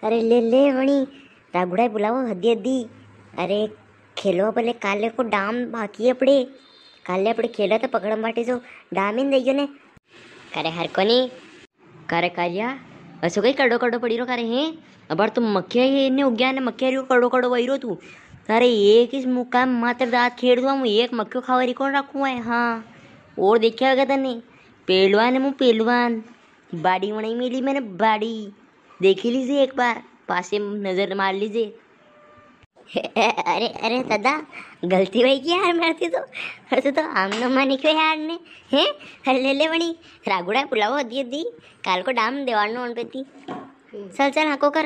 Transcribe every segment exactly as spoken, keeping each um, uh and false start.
अरे ले ले वणी, रागुड़ा बुलावो हदी हदी। अरे खेलो भले, काले को डाम बाकी है अपड़े। काले अपड़े खेला तो पकड़म बाटे जो डाम ही नी देग्यो ने। करे हर कोनी। करे कालिया, असो कई कड़ो कड़ो पड़ी रो करे हैं? अबार तो मक्या ही ने उग्या ने मक्या रियो कड़ो कड़ो वई रो तू। तारे एक ही मुक्का में मात्र दांत खेड़ दूं, एक मक्यो खावा री कोनी राखूं है। हाँ, और देख्या होगा तने, पेलवान है मूं पेलवान, बाड़ी वणाई मेली मैंने बाड़ी। देखी लीजे एक बार, पासे नजर मार लीजे। अरे, अरे दादा, गलती वई गी यार मारती तो। असो तो आम न मानी क्यों यार ने, हैं? अरे ले ले वणी, रागुड़ा बुलावो हदी हदी, काल को डाम देवाणो उन पे ती। चल, चल, हाको कर।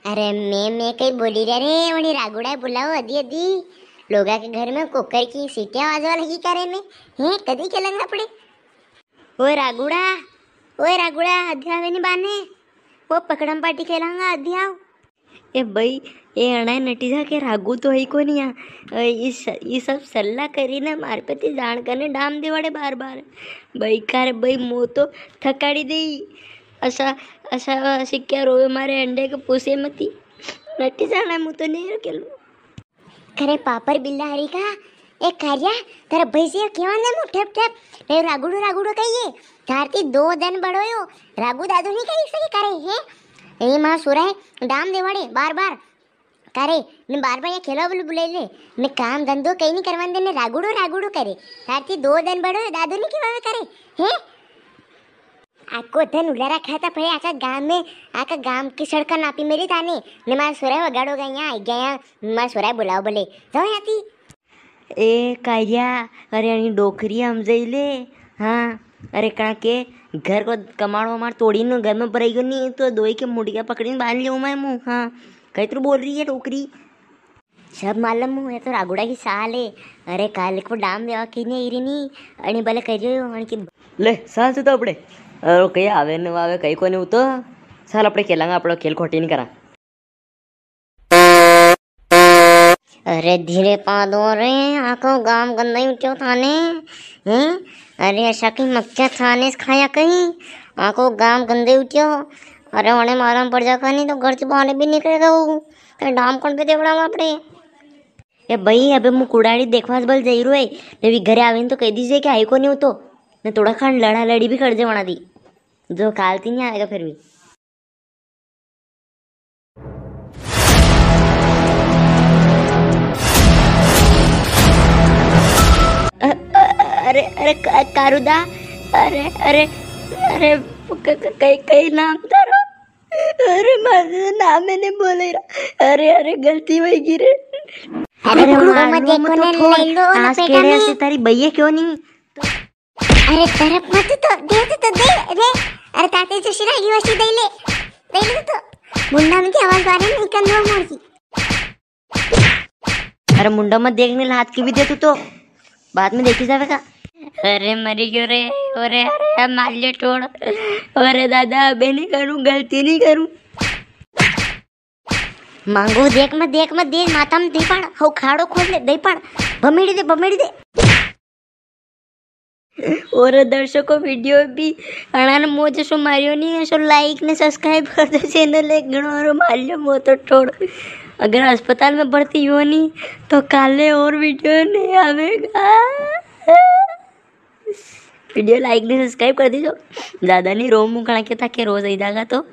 अरे मैं, मैं कई बोली रे, रे, वणी रागुड़ा बुलावो हदी हदी। लोगा के घर में कुकर की सीटियां वाजवा लगी करे ने, हैं? कदी खेलांगा अपड़े? ओए रागुड़ा, ओए रागुड़ा, हदी आवे नी बाने, वो पकड़म पाटी खेलांगा, हदी आव। ए भाई, ए अणाए नटी जा के रागू तो है ही कोनी आ। अ, ई स-, ई सब सल्ला करी ने मार पे ती जाण करने डाम देवाड़े बार बार। भाई का रे भाई, मो तो थकाड़ी दे। असा, असा सिक्का रोवे मारे अंडे के पूछे मती। नटी जाणा, मु तो नी खेलू। करे पापर बिल्ला हरी का, ए कारिया, तारा भाई से केवा ने मु ठप ठप, ने रागुड़ो रागुड़ो कहिए, तारती दो दन बड़ो यो, रागू दादू नी कही सके करे, हैं? ए मां सुराय, डाम देवाड़े, बार बार, करे, ने बार बार या खेलवा बोले बुले ले, ने काम धंधो कई नी करवान दे, ने रागुड़ो रागुड़ो करे, तारती दो दन बड़ो यो, दादू नी केवा करे, हैं? आको धन उलारा खाता पड़े आका गाम में, आका गाम की सड़का नापी मेली थाने, ने मारा सोरा वगाड़ो गया, यहाँ आई गया, यहाँ मारा सोरा बुलाओ बोले, जाओ यहाँ थी। ए कारिया, अरे अणी डोकरी हमजाई ले। हाँ, अरे कणा के घर को कमाड़ो हमार तोड़ी नो घर में भराई गयो नी, तो दोई के मुड़िया पकड़ी ने बांध लियो मैं मुंह। हाँ, कई तू बोल री है डोकरी? सब मालूम हूँ, ये तो रागुड़ा की साल है। अरे, काल को डाम देवा की नी आई री नी, अणी भले कह रही हो, अणी की। ले, साल से तो अपड़े, अरे, कई आवे न आवे, कई कोनी हो तो, साल अपड़े खेलांगा, अपड़ो खेल खोटी नी करा। अरे, धीरे पादो रे, आको गाम गंदा ही उठ्यो थाने, हैं? अरे, ऐसा की मक्या थाने से खाया कहीं, आको गाम गंदे उठ्यो। अरे, उन्हें मालूम पड़ जा कहीं तो घर से बाहर भी निकलेगा वो। तो डाम कौन पे देवड़ा अपड़े? ए भाई, अबे मु कुड़ाड़ी देखवा बल जई रो है, ने भी घरे आवे न तो कह दीजिए कि आई कोनी हो तो, ने थोड़ा खान लड़ा लड़ी भी कर दे वणा दी, जो कालती नी आवेगा फिर भी। अ-, अ-, अरे, अरे, का-, कारूदा, अरे, अरे, अरे, क-, क-, कई, कई नाम तारो? अरे, मारो नाम मैंने बोले रा। अरे, अरे, गलती होई गी रे। अरे, अरे, कुकड़ू को मार मत लो, देखो मत ना, उठो। ले लो ना आज पेटा केड़े में। ऐसे तारी भैया क्यों नी? अरे, तरफ मत तो, दे तो, तो दे रे। अरे, ताते जो शिरा की वसी दे ले, दे ले तो। मुंडा में की आवाज बारे नहीं, कंधो मोड़ की। अरे मुंडा मत देखने, हाथ की भी दे तू तो, बाद में देखी जावेगा। अरे मरी गयो रे, अरे, अरे, मार ले ठोड़। अरे दादा, अबे नी करूँ, गलती नी करूँ। मांगू देख मत, देख मत, दे माथा में दे पाड़, हो खाड़ो खोल ले, दे पाड़, भमेड़ी दे, भमेड़ी दे। और दर्शकों, video भी अणान मो जसो मारियो नी, ऐसो like ने subscribe कर दो channel, एक घणो मारो मार लियो मो तो ठोड़। अगर अस्पताल में भर्ती हुओ नी, तो काले और video नी आवेगा। Video like ने subscribe कर दीजो, ज्यादा नी रो मुखड़ा के, ताकि रोज आई जागा तो।